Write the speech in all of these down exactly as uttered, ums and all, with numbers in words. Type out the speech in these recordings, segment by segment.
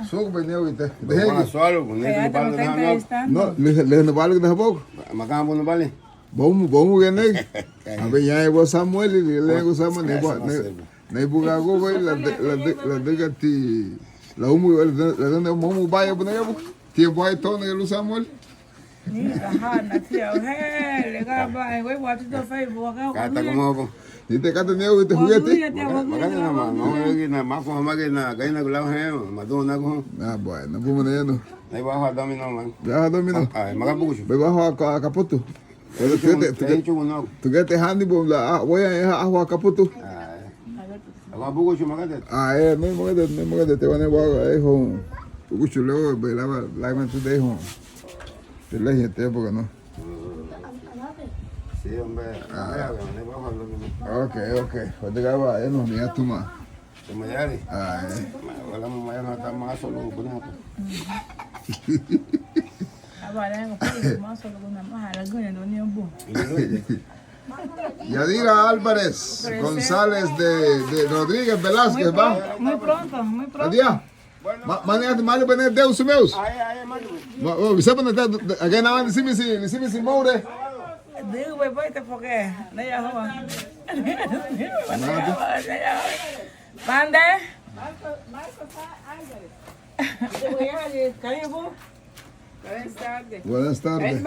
Súngubei niáwite. No, le, le nubalugüda habogu. Maganbun nubalin. Bomu, bomu gene. Abe ñae bo Samuel, le, le go Samuel, ne bo, ne, ne buga go, güey, la de, la de, la de gati, la umu, la de, la de, momu baya, bu nege bu. Tie baya to, nege lun Samuel. Ni, ajá, na tía, ojé, le gaba, güey, guatito Facebook, acá. Kata como bo. Ni te kata niáwite juguete. Magana na ma, no, güey, na ma, fo, magana, gaina gula, ojé, madu na go. Ah, bueno, bu maneno. Ahí bajo a dominó, man. Bajo a dominó. Ay, magabuguchu. Ve bajo a, a Caputo. Tugete, tugete, tugete Hannibal, la, ah, voy a, eh, ajo a Caputo. Ah, eh. Awa buguchu magade. Ah, eh, no magade, no magade, te van a, eh, hon. Buguchu luego, ve, la, la, la, te dejo. Te la gente, porque no. Sí, hombre. Ah. Ok, ok. Pues te acaba, eh, no, ni a tu ma. Te mayari. Ah, eh. Wala mo mayari na ta maso lo buna ko. Yadira Álvarez González de, de Rodríguez Velázquez, ¿va? Muy pronto, muy pronto. Adiós. Ma, mane ati mali bene Deus meus. Ay, ay, mali. Ma, o, bisa bene ta, ta, again, na, ni simi si, ni simi si moure. Digo, voy, voy, te porque. No, ya, joven. Mande. Marcos Álvarez. Buenas tardes. Buenas tardes.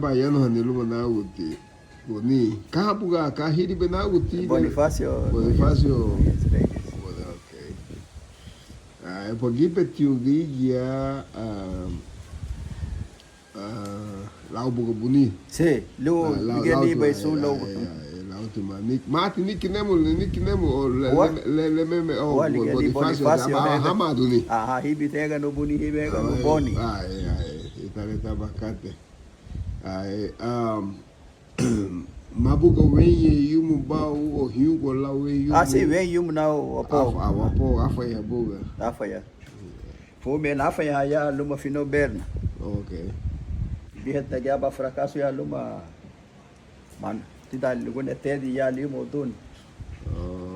Bayanuhani luma náguti Boni. Ka buga, ka híribei náguti? Bonifacio. Bonifacio. Yes, thank you. Boni, ok. Ah, e pa gíbetiña gürigia, ah, ah, lau buga buni. Sí, lu, lau, ligía lau, ni bai sun lau. Lau tima. Ni, mati ni kinemu, ni kinemu, o le, le, le, le meme, o Bonifacio, Bonifacio, ah, hama duni. Aha, híbiri tega no buni, híbiri tega no boni. Ai, ai, itale tabakate. Ai, um, mabuga wein yumu bau o hiugua lau wein yumu. Ah, sí, wein yumu nau wapogu. Afa, ah, wapogu, afaña buga. Afaña. Fumie nafaña ya luma fino berna. Ok. Biha tagia ba fracaso ya luma man. Tida lugune tedi ya limo dun.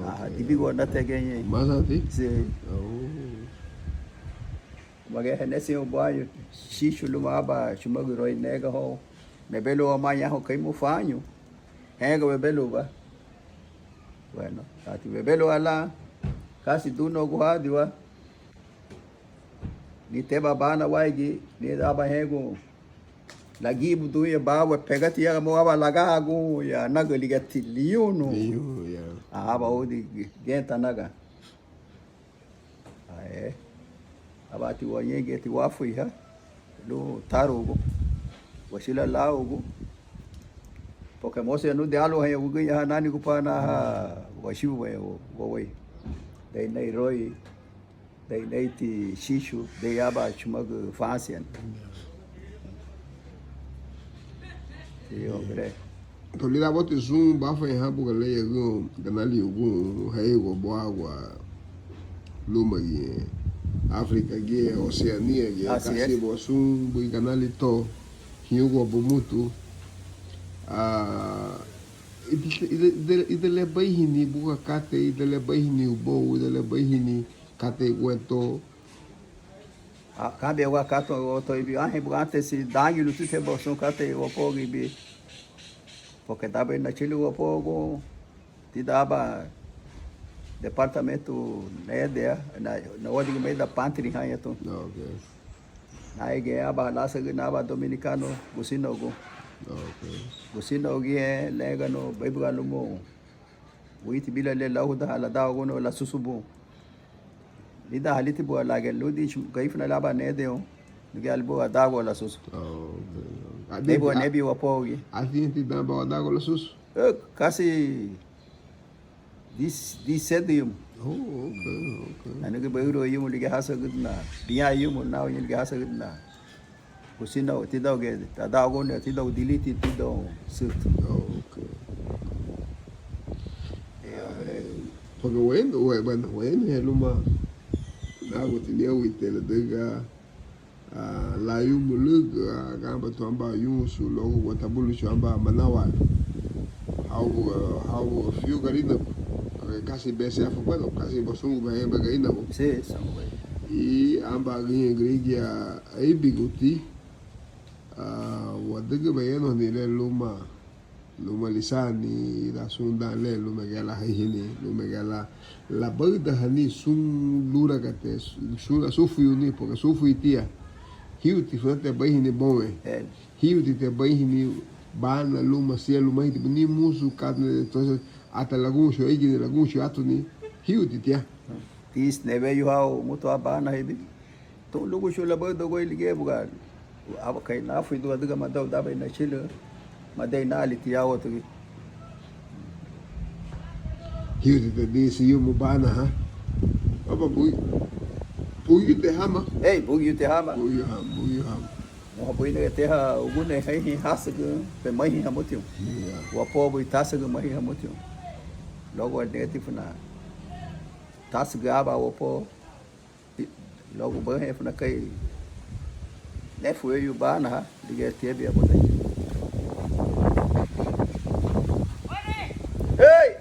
Ah, ok. Dibigo na tegeñe. Masati? Sí. Oh. Mageha nesi ubañu, sisu luma aba chumagu roi nega ho. Mebelu amaña ho kaimu fañu. Henga bebelu ba. Bueno, ati bebelu ala. Kasi duno guhadiwa. Ni teba bana waigi, ni daba hengu. Lagibu duya bawa pegati ya mo aba lagagu ya naga ligati liunu. Liunu, ya. Aba udi genta naga. Ae. Abati wañegiñeti wafuiha lun tarugu, wasila laugu, porque mosu ya nudi aluahaña wügüriña ha nani gupana ha wasiubaña wawéi. Dei nei roi, dei neiti sisu, dei aban chumagu fansian. Sí, hombre. To lidan boti sun bafañahan buga leyagün ganali ugun, heigua buagua lúmagiñe, África giñe, Oceanía giñe, así es. Kasi bua sun bui ganali to, hiñugua bumutu. Ah, ida, ida, ida, ida le baihini buga katei, ida le baihini ubou, ida le baihini katei guentó. Ah, kambia wa kato oto ibi, anhein buga antes si dañu lutute bo sun katei wapogu ibi. Porque daba nachili wapogu, tidan aban departamento nedea, na, na wadigi meida pantri haña tun. Ah, ok. Aigi aban lásügürüna aban dominicano, gusinougu. Ok. Gusinougiñe, léganu, béibuga lumoun. Witi bila le lauhudahan ladaagunu lasusu bun. Lidan halitibu lan giñe, lun dichi Garifuna lan aban nederun, ligía lubá adaagua lasusu. Oh, ok. Ah, nebi, nebi wapougi. Ati dan ba adaagua lasusu. Eh, casi dis, disedi yumu. Oh, ok, ok. Anigi ba uru yumu ligía hasagüdüna. Biña yumu nau ligía hasagüdüna. Gusinougu, tidoun gede, tadaaguni, tidoun diliti, tidoun sütü. Oh, ok. Porque bueno, we-, bueno, bueno, ya luma, naguti niawite ladüga, ah, layumulügü, ah, gamba tu amba yunsu, luagu guatabuluchu amba manawa. Hau, hau fiu Garinagu. Casi bese afu, bueno, casi basungu baña ba Garinagu. Sí, son güey. Y amba giñe gürigia éibiguti, ah, wadügübaña ñanu hani le luma, luma lisaani, lidan sun dan le, luma giñe lan harihini, luma giñe lan labaüdahani sun luragate, sun lasufuyuni, porque sufuyutia. Hiuti funati abaihini bounwen. Eh. Hiuti ti abaihini bana luma, sia luma hitibu ni musu katei, entonces, hasta lagunchu eigini, lagunchu atuni, hiuti tia. Tisi neweyu hau mutu abana hibi. Tun luguchu labaüdagua ligía buga. Aba kei nafuidu adüga madau dabei nachülü. Madei naaliti ya otro gi. Hiuti te disi yumu bana ha. Aba bui. Buyu te hama. Ei, buyu te hama. Buyu hama, buyu hama. Muha buina ga teha ugune haihi hasügü, pe maihi hamutiun. Ya. Wapo bui tasügü maihi hamutiun. Luagu el negatifu na. Tasügü aba wapo. Luagu bahe funa kei nefu weyu bana ha, ligía tiebia botei. ¡Hey!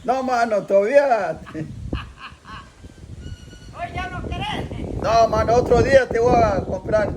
No, mano, todavía. No, mano, otro día te voy a comprar.